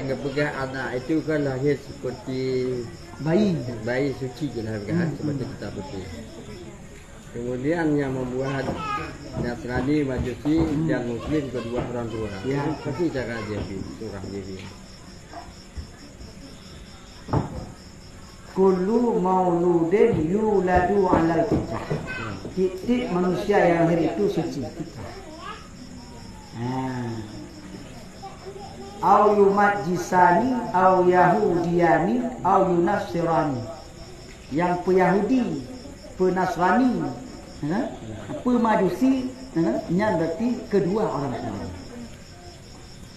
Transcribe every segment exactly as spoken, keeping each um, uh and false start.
Geupeugah anak itu kan lahir seperti bayi, bayi suci je lah, kan, seperti kita putih. Kemudian yang membuat Nasrani, Majusi, dan Muslim kedua orang tua. Ya. Pasti cara dia bi, surah dia bi. Kullu mauludin yuladu alal fitrah. Tiap-tiap manusia yang lahir itu suci fitrah. Ha. Au yumajjisani, au yahudiyani, au yunasirani. Yang peu-Yahudi, peu-Nasrani, ha? Peu-Majusi, ha? Nyan berarti kedua orang tua.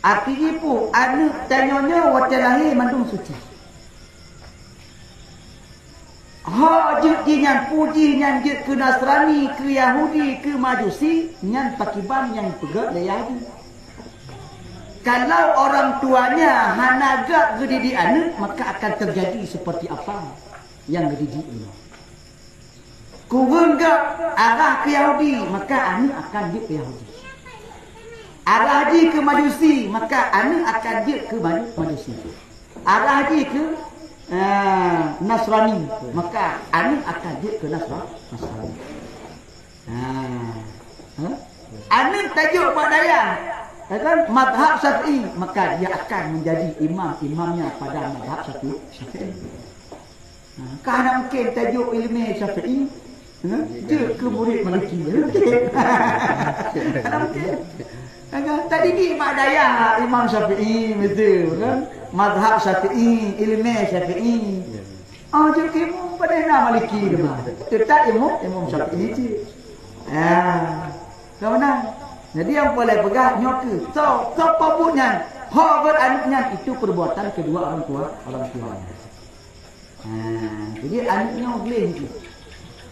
Arti jih peue, aneuk tanyoe nyoe watée lahé mandum suci. Ho jeuet jih nyan, peue jih nyan jeuet keu Nasrani, keu Yahudi, keu Majusi, nyan pakiban nyang peugét lé Yahudi. Kalau orang tuanya hana gét geudidik aneuk, maka akan terjadi seperti apa nyang geudidik nyoe. Kureueng gét arah keu Yahudi, maka aneuk akan jeuet keu Yahudi. Arah jih keu Majusi, maka aneuk akan jeuet keu Maju-, Majusi. Arah jih keu, ah, Nasrani, maka aneuk akan jeuet keu Nasra-, Nasrani. Ah, ha? Aneuk tajok bak dayah, ya kan, mazhab Syafi'i, maka dia akan menjadi imam-imamnya pada mazhab Syafi'i. Syafi'i. Ha, ka hana mungkin tajok ileumèe Syafi'i, ha, jeuet keu murit Maliki. Hana mungkin. Ha, kan? Tadidik mak dayah Imam Syafi'i, beutôi, kan? Mazhab Syafi'i, ileumèe Syafi'i. Oh, jeuet keu imum padahai na Maliki teuma. Teutap imum, imum Syafi'i cit. Ha. Ka meunan. Jadi nyang peureulèe peugah nyoe keuh, soe, soe peubuet nyan, ho gét aneuk nyan, itu perbuatan kedua orang tua, orang tua. Ha, jadi aneuk nyoe gleh jih.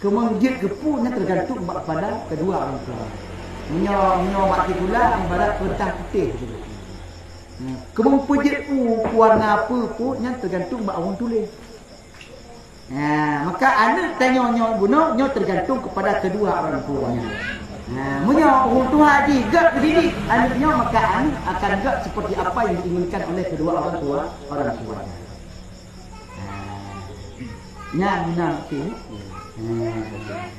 Keumeung jeuet keu peue nyan teugantung bak pada kedua orang tua. Meunyoe, meunyoe bak sikula ibarat peurintah putéh. Ha, keumeung peue jeuet peue, warna peue, peue nyan teugantung bak ureueng tuléh. Ha, maka aneuk tanyoe nyoe bunoe nyoe teugantung kepada kedua orang tuanya. Ha, meunyoe ureueng tuha jih gét geudidik aneuk nyoe, maka aneuk akan gét seperti apa yang diinginkan oleh kedua orang tua, orang tuanya. Ha. Nyan, nyan, okey. Ha.